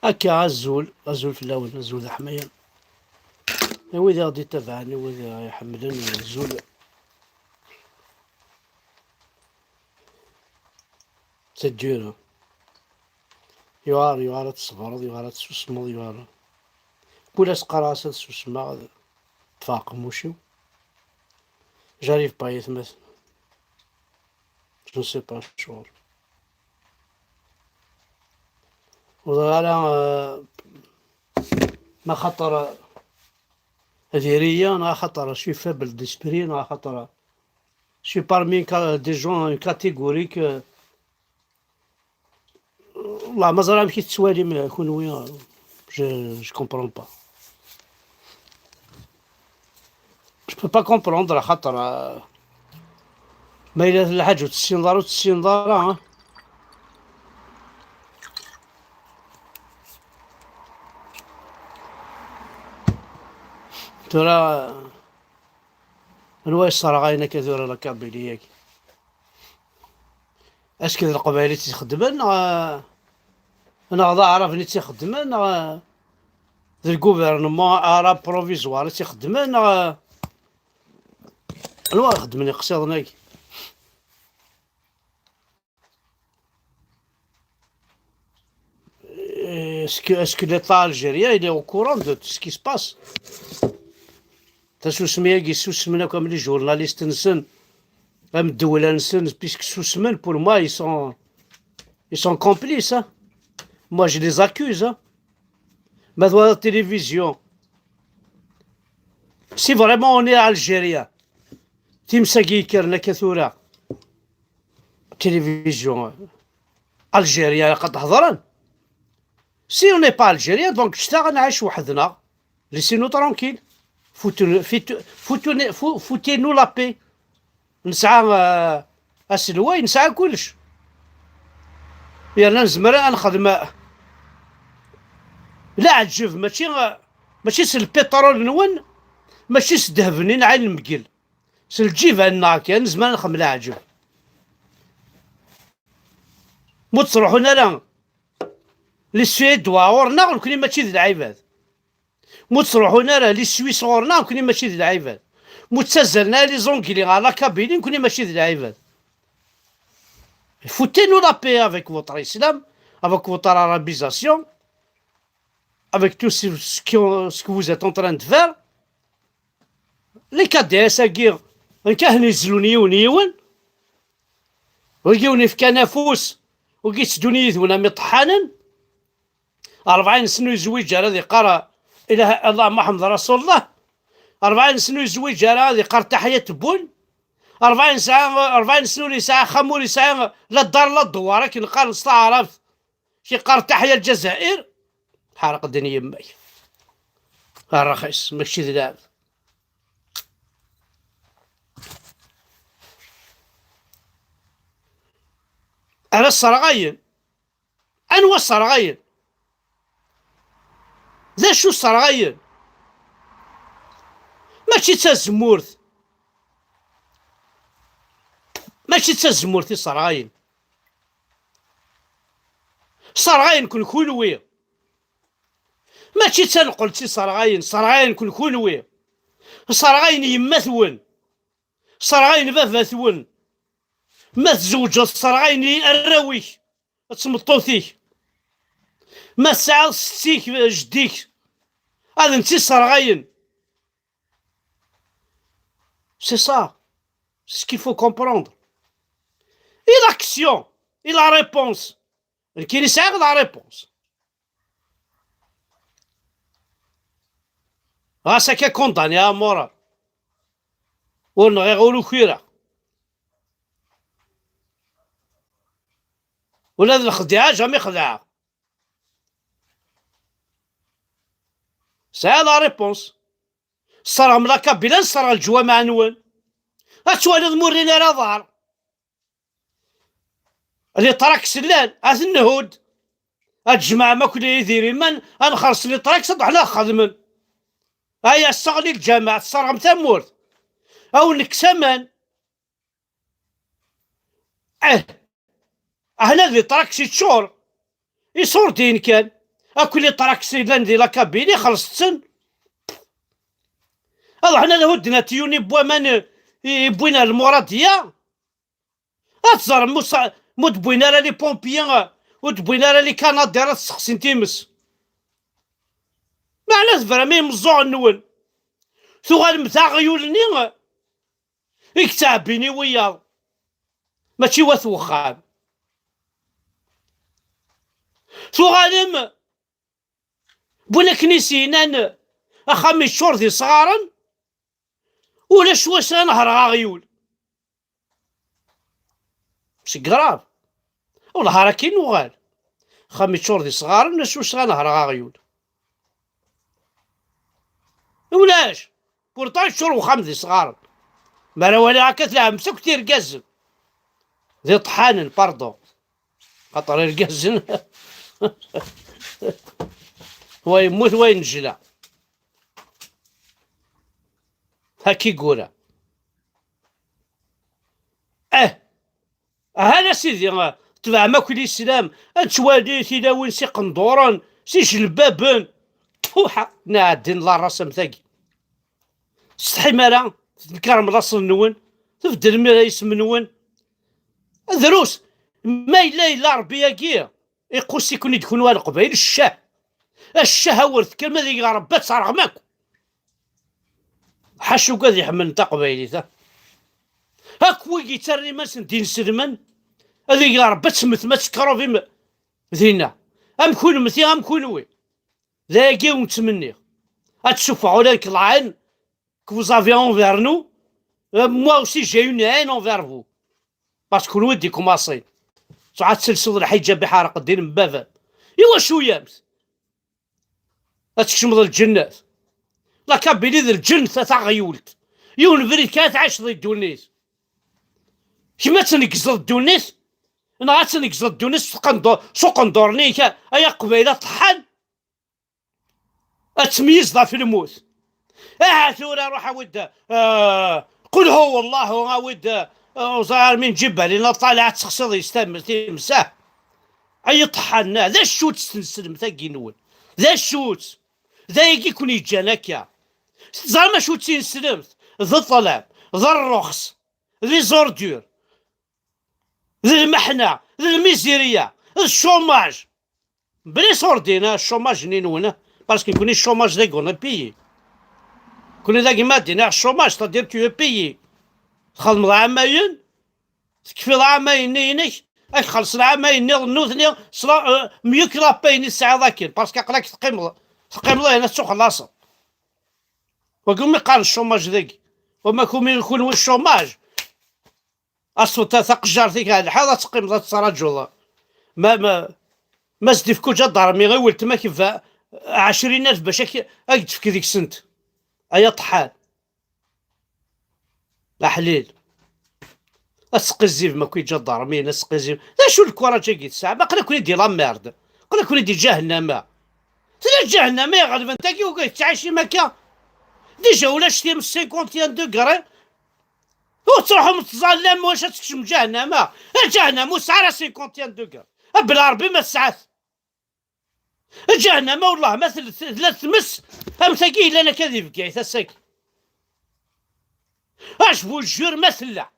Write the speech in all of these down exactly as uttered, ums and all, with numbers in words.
Akka, azul, azul fell-awen, azul d aḥmayan. I wid i ɣ-d-ittabaɛen, i wid i ɣ-iḥemmlen, azul. C'est dur, hein. Yuɛer, yuɛer ad tṣebreḍ, yuɛer ad tsusmeḍ, yuɛer. Kul ass qqareɣ-as ad susmeɣ, ad ṭṭfeɣ aqemmuc-iw. J'arrive pas, ay atmaten. Je ne sais pas acuɣer. Ur ẓriɣ ara, euh, ma xaṭer, euh, diri-ya, neɣ axaṭer je suis faible d'esprit, neɣ axaṭer, euh, je suis parmi une ca-, des gens, une catégorie que, والله ما ẓriɣ amek i tettwalim, euh, kunwi, euh, je, je comprends pas. Je peux pas comprendre, axaṭer, euh, ma yella tella lḥaǧa ur tessineḍ ara, ur tessineḍ ara, hein. Tura, euh, anwa yesserɣayen akka tura la Kabylie-agi? Est-ce que d Leqbayel i tt-ixeddmen, neɣ, neɣ d Aɛraben i tt-ixeddmen, neɣ d le gouvernement arabe provisoire i tt-ixeddmen, neɣ anwa ixeddmen iqsiḍen-agi? Est-ce que, est-ce que l'État algérien, il est au courant de tout ce qui se passe? Tasusmi-agi, susmen akk am les journalistes-nsen, am ddewla-nsen, puisque susmen, pour moi, ils sont, ils sont complices, hein. Moi, je les accuse, hein. Ma twalaḍ télévision, si vraiment on est algérien, times-agi yekkren akka tura, télévision algérien, ilaq ad ḥeḍren. Si on n'est pas algérien, donc, ǧǧet-aɣ ad nɛic weḥd-neɣ. Laissez-nous tranquilles. Foutez-nous, foutez-nous, foutez-nous la paix. Nesɛa, euh, aselway, nesɛa kullec. Yerna nezmer ad nexdem, euh, leɛǧeb, mačči, euh, mačči s lpiṭrul-nwen, mačči s ddheb-nni n Ɛin Lmegl. S lǧiban-nneɣ kan, nezmer ad nexdem leɛǧeb. Ma ur ttruḥun ara les Suédois ɣur-neɣ, nekni mačči d lɛibad. Ma ur ttruḥun ara les Suisses ɣur-neɣ, nekni mačči d lɛibad. Ma ur ttazzalen ara les Anglais ɣer la Kabylie, nekni mačči d lɛibad. Foutez-nous la paix avec votre islam, avec votre arabisation, avec tout ce, ce que, ce que vous êtes en train de faire. Les K D S-agi, nekk ahen izlun yiwen yiwen, wigi wen ifkan afus, wigi itteddun yid-wen am iṭeḥḥanen. Rebɛin sna ur yezwiǧ ara ad iqqar, "Ilaha illallah Muḥemmed Rasulullah." Rebɛin sna ur yezwiǧ ara ad iqqar taḥyat n wul. Rebɛin sna, rebɛin sna ur yesɛi axxam, ur yesɛi la ddar la ddewwar, akken qqaren s taɛrabt. Kiqqar taḥya Lǧazair, ḥerq ddin yemma-k. Rxis, mačči d lɛebd. Ara sserɣayen. Anwa sserɣayen? D acu sserɣayen? Mačči d tazemmurt. Mačči d tazemmurt i sserɣayen. Sserɣayen-ken kunwi. Mačči d taneqlet i sserɣayen, sserɣayen-ken kunwi. Sserɣayen yemma-twen. Sserɣayen baba-twen. Ma tzewǧeḍ, sserɣayen arraw-ik, d tmeṭṭut-ik. Ma tesɛiḍ setti-k, jeddi-k, ad ntt-isserɣayen. C'est ça ce qu'il faut comprendre. Et l'action, et la réponse. Nekkini sɛiɣ la réponse. Ɣas akka condamné à mort. Ur nɣiɣ, ur ukireɣ. Ula d lexdiɛa, jamais xedɛeɣ. Sɛiɣ la réponse. Sserɣem la Kabila, nesserɣ leǧwameɛ-nwen. Ad twaliḍ ma ur rrin ara aḍar. Les tracts llan, ad ten-nhudd. Ad tjemɛem akk idrimen, ad nxerṣ les tracts, ad ruḥen ad xedmen. Ay, sseɣli lǧameɛ, tesserɣem tamurt. Ad wen-nekkes aman. Eh, ahna les tracts yeččur. Iṣurdiyen kan. Akk les tracts yellan di la Kabylie, xelṣet-ten. Ad ruḥen ad hudden atyuni n waman i, i wwin ar Lmuradiya. Ad teẓrem, mu sa-, mu d-wwin ara les pompiers, ur d-wwin ara les Canadiens, ara tesseqsin times. Meɛna tebram i imeẓẓuɣen-nwen. Tuɣalem d aɣyul-nni i yettɛebbin i wiyaḍ. Mačči wat wexxam. Tuɣalem win akken i s-yennan axxam yeččur d isɣaren, ulac wass ara nehreɣ aɣyul. C'est grave. Ur nehreɣ akken nuɣal. Axxam yeččur d isɣaren, ulac wass ara nehreɣ aɣyul. Ulac. Pourtant yeččur wexxam d isɣaren. Mi ara waliɣ akka tleɛbem s akk tirgazen. D iṭḥanen, pardon. Xaṭer irgazen. Wa yemmut, wa yennejla. Haki gura. Eh! Aha a sidi, tebɛem akk lislam, ad twali tilawin s iqenduren, s ijelbaben. Tfuḥa, nɛeddin la ras am tagi. Setḥim ara, tnekkarem laṣel-nwen, tbeddlem isem-nwen. Drus, ma yella yella Ṛebbi-agi, iquss-iken-id kunwi a Leqbayel, ccah. A ccah, a wer tekkrem, ad igeɣ Ṛebbi ad terɣem akk. Ḥaca ugad iḥemmlen taqbaylit, a. Akk wigi yettarran iman-nsen d inselmen, ad igeɣ Ṛebbi ad temmtem, ad tekkrubim dinna. Am kunmti, am kunwi. D ayagi i wen-ttmenniɣ. Ad tsuffeɣ ula deg ṭṭlaɛen que vous avez envers nous, euh, moi aussi j'ai une haine envers vous. Parce que kunwi d ikumaṣin. Tura ad telseḍ lḥiǧab iḥerq ddin n baba-m. Iwacu yamt? Ad tkecmeḍ lǧennet. La Kabylie d lǧennet a taɣyult. Yiwen ubrid kan ad tɛiceḍ di ddunit. Kemm ad tneggzeḍ ddunit, neɣ ad tneggzeḍ ddunit s uqendur-, s uqendur-nni-ik, ay aqbayli aṭeḥḥan? Ad tmeyyzeḍ ɣef lmut. Aha tura ruḥ awi-d, ah, qul huwa Allahu, awi-d, ah, uẓar min ǧibal ila ṭala, ad texsiḍ yis tam-, timsah. Ay iṭeḥḥan, d acu-tt tneslemt-agi-nwen? D acu-tt? D ayagi i ken-yeǧǧan akka. Teẓram acu-tt tineslemt? D ṭṭlam, d ṛṛuxs, d les ordures. D lmeḥna, d lmizirya, d chômage. Bla sordina, chômage-nni-nwen, parce que nekkni chômage dagi on est payé. Nekkni dagi ma d-iniɣ chômage, c'est-à-dire tu es payé. Txedmeḍ ɛamayen, tekfiḍ ɛamayen-nni-inek, ad k-xellṣen ɛamayen-nniḍen nutni, sla, euh, mieux que la paye-nni tesɛiḍ akken, parce que aql-ak teqqimeḍ, teqqimeḍ ayen ad tuxellaṣeḍ. Wagi umi qqaren chômage dagi. Wama kumi kunwi chômage. Aṣṣut ta-, taqejjart-ik ar lḥiḍ ad teqqimeḍ ad tettraǧuḍ. Ma, ma, ma s-d-ifk uǧadarmi i weltma-k ba-, ɛecrin alef bac ak-, ad k-d-tefk deg-sent. Ay aṭeḥḥan. Aḥlil. Ad tesqizzibem akk iǧadarmiyen, ad tesqizzibem. D acu lekwaṛaǧ-agi tesɛam? Aql-aken-id di la merde. Aql-aken-id di ǧahennama. Tella ǧahennama iɣelben tagi uga yettɛicim akka. Déjà ulac times cinquante et un degré. Ur tettruḥum tettẓallam wacu ad tekcem ǧahennama. A ǧahennama ur tesɛi ara cinquante et un degré. A bla Ṛebbi ma tesɛa-t. Ǧahennama, wellah, ma tel-, tella tmes am tagi yellan akka di Bgayet ass-agi. Acbujur ma tella.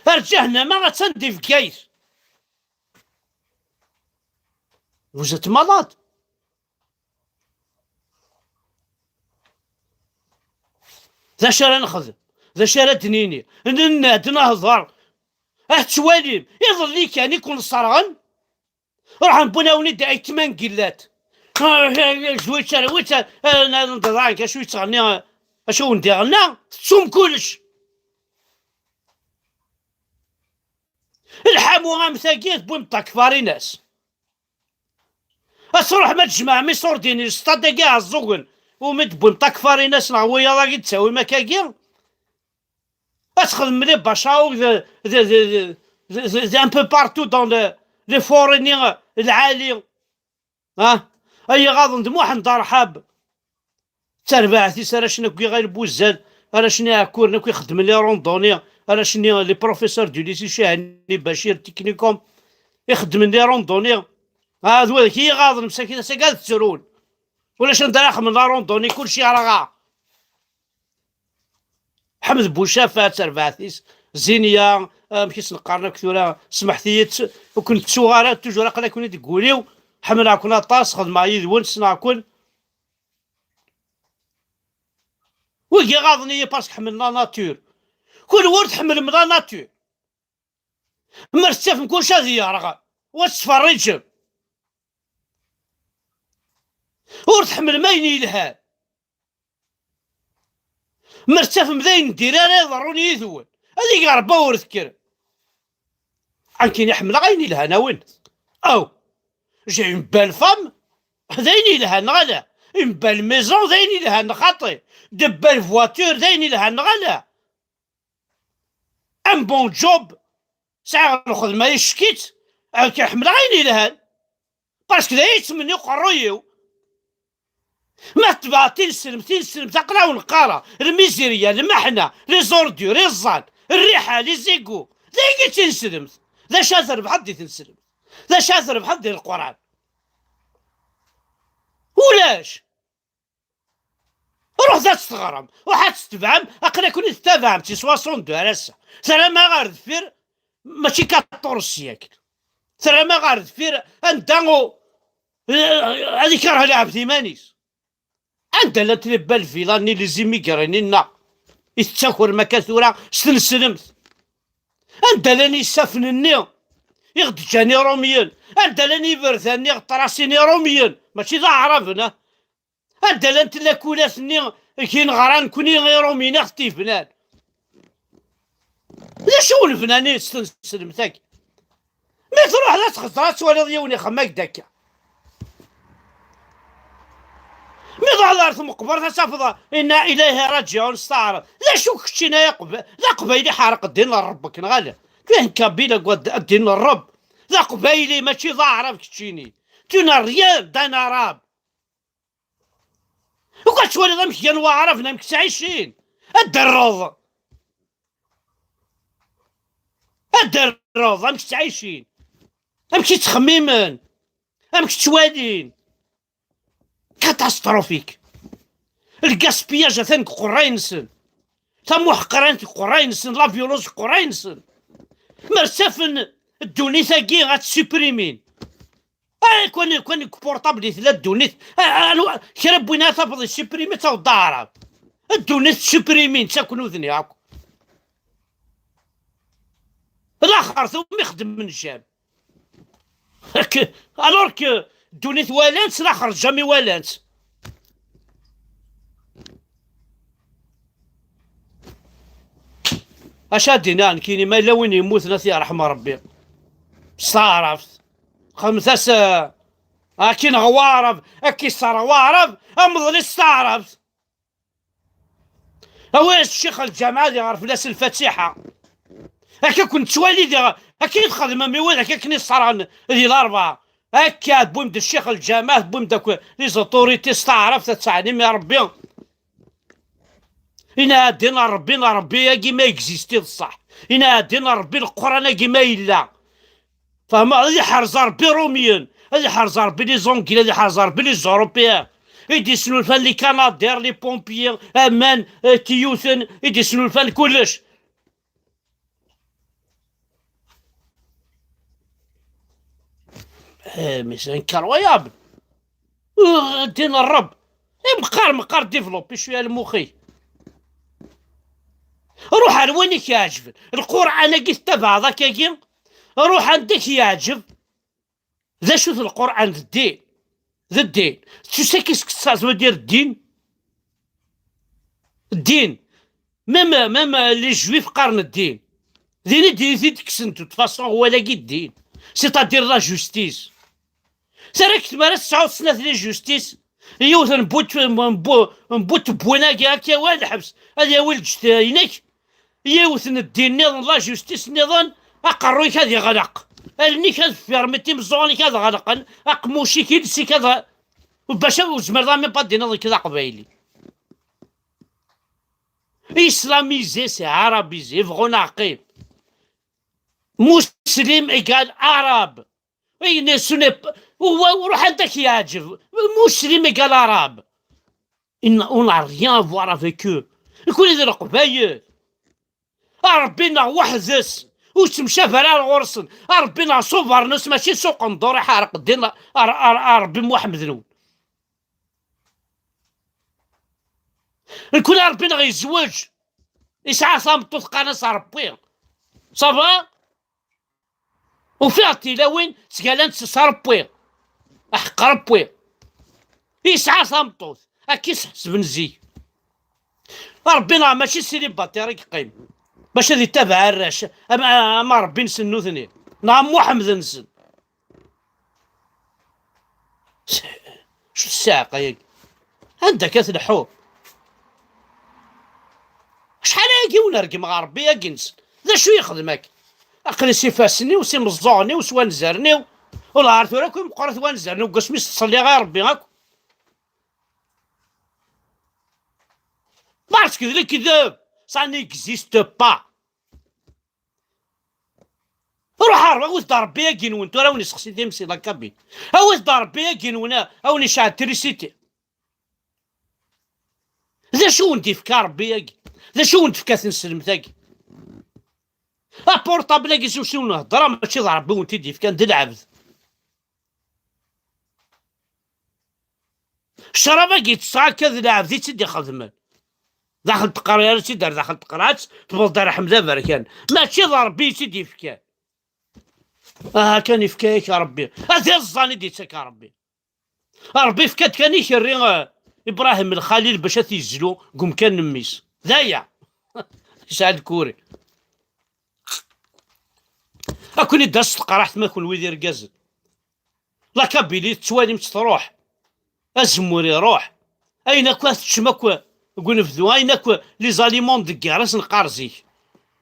Ar ǧahennama attan di Bgayet. Vous êtes malade. D acu ara nexdem? D acu ara d-nini? Nenna-d, nehḍer. Ad tettwalim, iḍelli kan i kun-ṣerɣen. Ruḥen wwin-awen-id aytma n Gillat. Zwitser, zwitser, nḍeḍɛen, acu yettɣenni, acu wen-d-iɣenna, tettum kullec. Lḥamu am tagi, tewwim-d akfarinas. Ad truḥem ad tjemɛem iṣurdiyen, stad-agi ɛeẓẓugen, umi d-tewwim-d akfarinas neɣ wiyaḍ-agi d-ttawim akkagi. Ad txedmem les bachaouk de, de, de, de, de, de, de un peu partout dans le, les forêts-nni lɛali. Ha? Ay iɣaḍen d Muḥend Arḥab. D tarbaɛt-is, arrac-nni akk iɣil n wuzzal, arrac-nni iɛekkuren akk ixeddmen les randonnées, arrac-nni les professeurs du lycée Chihani Bachir Technicum, ixeddmen les randonnées. Ah, d wid i yi-ɣaḍen msakit, ass-agi ad ttrun. Ulac anda ara xedmen la randonnée, kulci yerɣa. Ḥmed Bucafa d terbaɛt-is, Zinia, amek i sen-qqaren akk tura, smeḥt-iyi, ur ken-ttuɣ ara, toujours aql-aken-id deg wul-iw, ḥemmleɣ-ken aṭas, xedmeɣ yid-wen, ssneɣ-ken. Wigi ɣaḍen-iyi parce que ḥemmlen la nature. Kunwi ur tḥemmlem la nature. Mer tettafem kullec ad yerɣ, u ad tettferriǧem. Ur tḥemmlem ayen yelhan. Mer tettafem d ayen n diri ara iḍerrun yid-wen, ad ig Ṛebbi ur tekker. Akken i ḥemmleɣ ayen yelhan a win. Aw, j'ai une belle femme, d ayen yelhan neɣ ala? Une belle maison, d ayen yelhan neɣ xaṭi? De belles voitures, d ayen yelhan neɣ ala? Un bon job, sɛiɣ lxedma icek-itt, akken ḥemmleɣ ayen yelhan. Parce que d aya yettmenni uqerruy-iw. Ma tebɛeḍ tineslemt, tineslemt, aql-awen qqareɣ, lmizirya, lmeḥna, les ordures, iẓẓan, rriḥa, les égouts, d ayen i d tineslemt. D acu ara trebḥeḍ di tineslemt? D acu ara trebḥeḍ di Leqran? Ulac. Ruḥet ad tt-teɣrem, ruḥet ad tt-tebɛem, aql-aken i tettabaɛem si soixante-deux ar ass-a. Terram-aɣ ar deffir, mačči quatorze siècle. Terram-aɣ ar deffir anda u-, eh, ad ikerh lɛebd iman-is. Anda llant les belles villas-nni, les émigrés-nni-nneɣ i tettakrem akka tura s tneslemt? Anda llan yisafen-nni i ɣ-d-ǧǧan Iṛumyen? Anda llan iberdan-nni i ɣ-d-ṭrasin Iṛumyen? Mačči d Aɛraben, ah. Anda llant llakulat-nni i neɣra nekkni Iṛumyen i ɣ-t-yebnan? D acu n lebnan-is tneslemt-agi? Mi truḥeḍ ad txeddeṛ ad twaliḍ yiwen ixemmem-ak-d akka. Mi truḥeḍ ɣer tmeqbert ad tafeḍ inna ilayhi raǧiɛun s taɛrabt. D acu keččini ay aqba-, d aqbayli ḥerq ddin n Ṛebk neɣ ala? Tu es un kabyle, quoi, ddin n Ṛebb. D aqbayli, mačči d aɛrab keččini. Tu n'as rien d'un arabe. Ugaɣ twaliḍ amek gan waɛraben, amek ttɛicin. Ad d-terreḍ. Ad d-terreḍ amek ttɛicin. Amek i ttxemmimen. Amek ttwalin. Catastrophique. Le gaspillage atan deg uqerray-nsen. Tamuḥqrant deg uqerray-nsen. La violence deg uqerray-nsen. Mer ttafen ddunit-agi ad tt-supprimin. Ah, kwan, kwan deg portable i tella ddunit. Ah, ah, anwa, kra n win ara tafeḍ yessupprimi, taweḍ d aɛrab. Ddunit tessupprimi, ttaken udni akk. Laxert umi xedmen jam. Ak-, alors que ddunit walan-tt, laxert jam i walan-tt. Acu ad d-iniɣ nekkini, ma yella win yemmuten ad t-yerḥem Rebbi. S taɛrabt. Xedmet-as, eh, akin ɣer waɛrab, ad k-iṣṣer waɛrab, amḍel-is s taɛrabt. Awi-as ccix lǧameɛ ad iɣer fell-as lfatiḥa. Akka ken-nettwali diɣ, akka i txedmem i widak akken i ṣṣerɣen di Larebɛa. Akka tewwim-d ccix lǧameɛ, tewwim-d akk les autorités s taɛrabt, ad teɛnim i Rebbi. Inɛa ddin n Rebbi, n Rebbi-agi ma existi d ṣṣeḥ. Inɛa ddin n Rebbi, Leqran-agi ma yella. Fehmeɣ, ad iḥrez Rebbi Iṛumyen, ad iḥrez Rebbi les Anglais, ad iḥrez Rebbi les Européens. I d-isnulfan les canadairs, les pompiers, aman, eh, kiyuten, i d-isnulfan kullec. Eh, mais c'est incroyable. Euh, ddin n Ṛebb. Eh, meqqar, meqqar développé cwiya lmux-ik. Ruḥ ar win i k-iɛeǧben. Lqur'an-agi tettabaɛeḍ akkagi. Ruḥ anda i k-yeɛǧeb. D acu-t Lqur'an? D ddin. D ddin. Tu sais qu'est-ce que ça veut dire ddin? Ddin. Même, même, euh, les juifs qqaren ddin. Din i d-, i t-id-kksen de toute façon, wala-gi ddin. C'est-à-dire la justice. Terra-k tmara tesɛuḍ snat les justice. Yiwet n but, n bu-, n but n win-agi, ad k-yawi ar lḥebs, ad yawi lǧetta-inek. Yiwet n ddin nniḍen, la justice nniḍen, aqerruy-ik ad iɣleq. Allen-ik ad fermen, timeẓẓuɣen-ik ad ɣelqen, aqemmuc-ik, iles-ik ad, bac ur tezmireḍ même pas ad d-tiniḍ nekk d aqbayli. Islamisé, c'est arabisé, bɣu neɣ qim. Muslim égale arabe. Oui, ne, ce n'est pas, Ruḥ anda k-yeɛǧeb. Muslim égal arabe. On n'a rien à voir avec eux. Nekkni d Leqbayel. A Ṛebbi neɣ weḥd-s, ur ttemcabi ara ɣur-sen. A Ṛebbi neɣ s ubeṛnus, mačči s uqendur iḥerq ddin a, a, a Ṛebbi Muḥemmed-nwen. Nekkni a Ṛebbi neɣ yezweǧ, yesɛa tameṭṭut qqaren-as Ṛebbi. Ça va? Ufiɣ tilawin ttgalant s Ṛebbi. Aḥeqq Ṛebbi. Yesɛa tameṭṭut. Akka i s-ḥesben zik. Ṛebbi neɣ mačči célibataire i yeqqim, bac ad yettabaɛ arrac am, am Ṛebbi-nsen nutni, neɣ am Muḥemmed-nsen. Acu ssiɛqa-yagi? Anda akka tleḥḥu? Acḥal ayagi ur nergem ɣer Ṛebbi-agi-nsen? D acu yexdem akka? Aql-i s ifassen-iw, s imeẓẓuɣen-iw, s wanzaren-iw. Ula ɣer tura akk i meqqret wanzaren-iw, deg wasmi s-ttṣelliɣ i Ṛebbi akk. Parce que d lekdeb, ça n'existe pas. Ruḥ ar, awit-d Ṛebbi-agi-nwen, tura a wen-iseqsi times i la Kabylie. Awit-d Ṛebbi-agi-nwen, a wen-iceɛ trisiti. D acu wen-d-ifka Ṛebbi-agi? D acu wen-d-tefka tneslemt-agi? Apurṭabl-agi s usiw n hedra, mačči d Ṛebbi wen-t-id-ifkan, d lɛebd. Ccrab-agi yeṭṭes akka d lɛebd i tt-id-ixedmen. Daxel teqra ara tt-id ar daxel teqraɛt, tewweḍ-d ar Ḥmed Aberkan. Mačči d Ṛebbi i tt-id-ifkan. Aha kan ifka-yak Ṛebbi. Ad iẓẓan i d-ittak Ṛebbi. Ṛebbi ifka-d kan ikerri, eh, Ibrahim Lxalil bac ad t-yezlu deg umkan n mmi-s. D aya. Yesɛa lkuri. Ad ken-id-tas teqraɛt ma kenwi d irgazen. La Kabylie tettwalim-tt truḥ. Azemmur iruḥ. Ayen akk ad teččem akk deg unebdu, ayen akk les aliments de guerre, ad s-neqqar zik.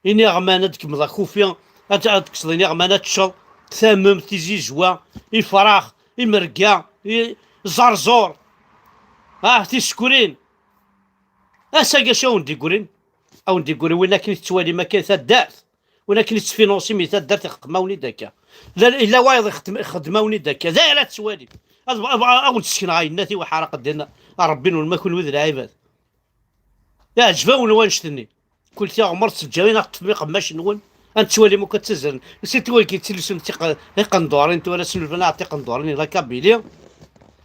Iniɣman ad tkemmleḍ akufi, ad, ad tekkseḍ iniɣman ad teččeḍ, tamemt, tizizwa, ifrax, imerga, i, ẓerẓur, ah, tisekrin. Ass-agi acu awen-d-iggrin? Awen-d-iggrin win akken i tettwalim akka i taddart. Win akken i tettfinansim i taddart ixeddem-awen-id akka. La, yella wayeḍ ixeddem, ixeddem-awen-id akka. D ayen ara tettwalim. Ad, ad, ad awen-d-sekneɣ ayennat-iw ḥaraq ddin Ṛebbi-nwen ma kunwi d lɛibad. Iɛǧeb-awen wanect-nni. Kul tiɣmert teǧǧa-wen ad teṭṭfem iqemmac-nwen. Ad nettwalim akk ad ttazzalen. Siti wagi ttlusun tiq-, tiqendurin, tura snulfan-aɣ tiqendurin i la Kabylie.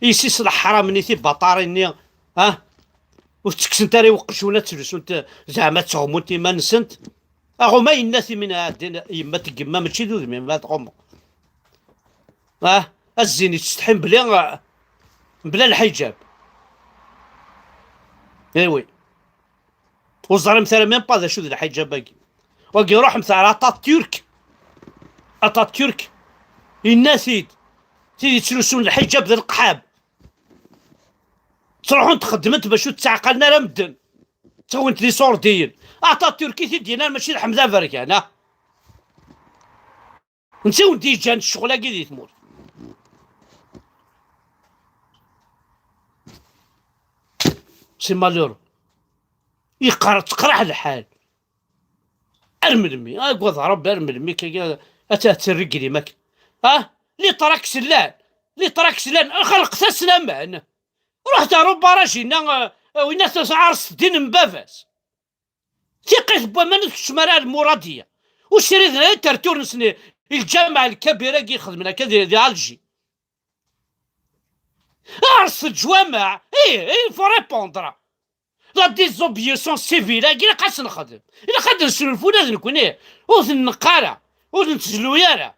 Yessi s leḥram-nni tibaṭarin-nni, ah? Ur ttekksent ara i uqjun ad ttlusunt, zeɛma ad ttɣumunt iman-nsent. Aɣuma yenna timin ɛeddin, yemma n yemma mačči d udem, yemma ad tɣumm. Ah, a zzin yettsetḥin bla, bla lḥiǧab. Eh oui. Ur ẓrimt ara même pas d acu d lḥiǧab-agi. Wagi ruḥemt ar Atatürk. Atatürk. Yenna-t-id. Tid yettlusun lḥiǧab d leqḥab. Ttruḥunt xeddment bac ur ttɛeqqalen ara medden. Ttawint d iṣurdiyen. Atatürk i t-id-yennan, mačči d Ḥmed Aberkan, ah. Netta i wen-d-yeǧǧan ccɣel-agi di tmurt. C'est malheureux. Yeqqar, teqreḥ lḥal. Ar melmi? Agad Ṛebbi, ar melmi akka ad, ad terreglim akka? Ah? Les tracts llan. Les tracts llan. Xelqet-as laman. Ruḥet ar ubaraj-inna, eh, winna tɛerset ddin n baba-s. Tiqqit n waman ur tkeččem ara ar Lmuradiya. Ur sriden ara tertur-nsen i, i lǧameɛ lkabir-agi ixedmen akka di, di Alger. Ɛerset leǧwameɛ, ih, ih, il faut répondre. La désobéissance civile-agi ilaq ad s-nexdem. Ilaq ad nesnulfu ula d nekkni. Ur ten-neqq ara, ur nettezluy ara.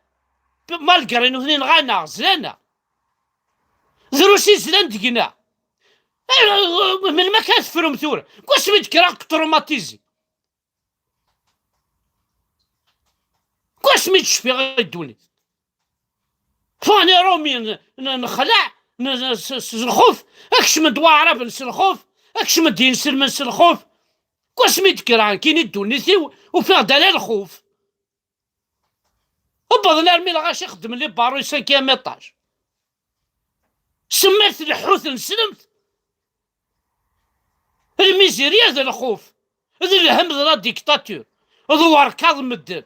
Malgré nutni nɣan-aɣ, zlan-aɣ. Drus i zlan deg-neɣ. Eh, melmi akka ad tefrum tura? Deg wasmi d-kkreɣ deg traumatisé. Deg wasmi d-cfiɣ i ddunit. Ffɣen iṛumi n, n, nexleɛ, n, s, s, s lxuf, kecmen-d waɛraben s lxuf, kecmen-d yinselmen s lxuf. Deg wasmi d-kkreɣ nekkini ddunit-iw, ufiɣ-d ala lxuf. Wwḍen armi lɣaci xeddmen les barreaux cinquième étage. Semmer tleḥḥu tneslemt. Lmizirya d lxuf, d lhemm d la dictature, d werkaḍ medden.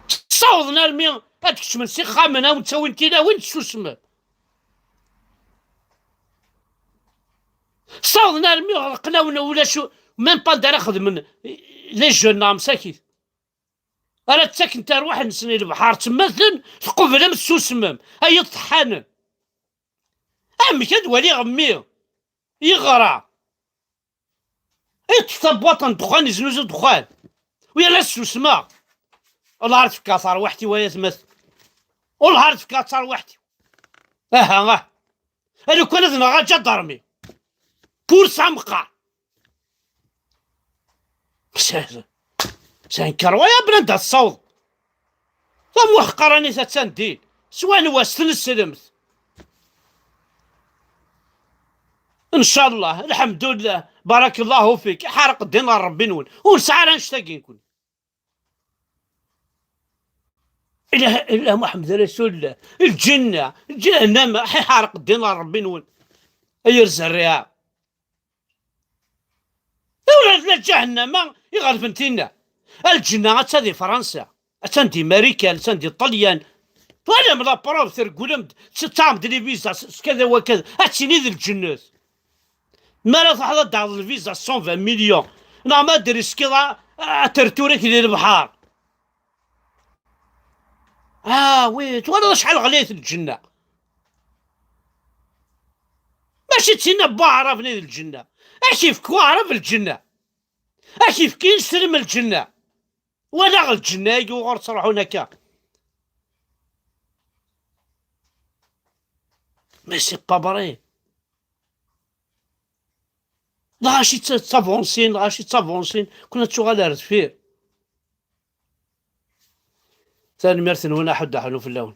Ssawḍen armi ad kecmen s ixxamen, ad wen-ttawin tilawin, tessusmem. Ssawḍen armi ɣelqen-awen ulac, même pas d ara xedmen les jeunes neɣ msakit. Ara ttaken tarwiḥ-nsen i lebḥer, ttemmatlen, tqublem, tessusmem, ay iṭeḥḥanen. Amek ad waliɣ mmi yeɣra, yeṭṭef tabwaṭ n ddexxan, yeznuzu ddexxan, u yerna ssusmeɣ? Wellah ar tefka tarwiḥt-iw ay atmat. Wellah ar tefka tarwiḥt-iw. Aha, ah. Alukan ad nɣeɣ aǧadarmi. Pur s ameqqar. C'est incroyable anda tessaweḍ. Tamuḥqranit attan din. S wanwa? S tneslemt. Ncallah, lḥemdullah, barakallahu fik. Iḥareq ddin ɣer Rebbi-nwen. Ur nesɛi ara annect-agi nkun. Ilah, ilah Muḥemmed Rasulullah. Lǧenna, ǧahennama, iḥareq ddin ɣer Rebbi-nwen. Ay ar zerriɛa. Ula d ǧahennama iɣelben tinna. A lǧenna, attan di Fransa, attan di Marikan, attan di Ṭṭelyan. Twalam la preuve, tergulem-d, tettaɣem-d les visas s kada wakada, ad tini d lǧennet. Mi ara truḥeḍ ad d-taɣeḍ lviza cent vingt millions, neɣ ma ad d-riskiḍ a, a terturik di lebḥer. Ah, oui, twalaḍ acḥal ɣlayet lǧenna? Mačči d tinna n waɛrab-nni d lǧenna. Ad k-yefk waɛrab lǧenna. Ad k-yefk ineslem lǧenna. Walaɣ lǧenna-agi uɣur ttruḥun akka. Mais c'est pas vrai. Lɣaci ttavansin, lɣaci ttavansin, kuna ttuɣal ar deffir. Tanemmirt-nwen, aḥuddu aḥlu fell-awen.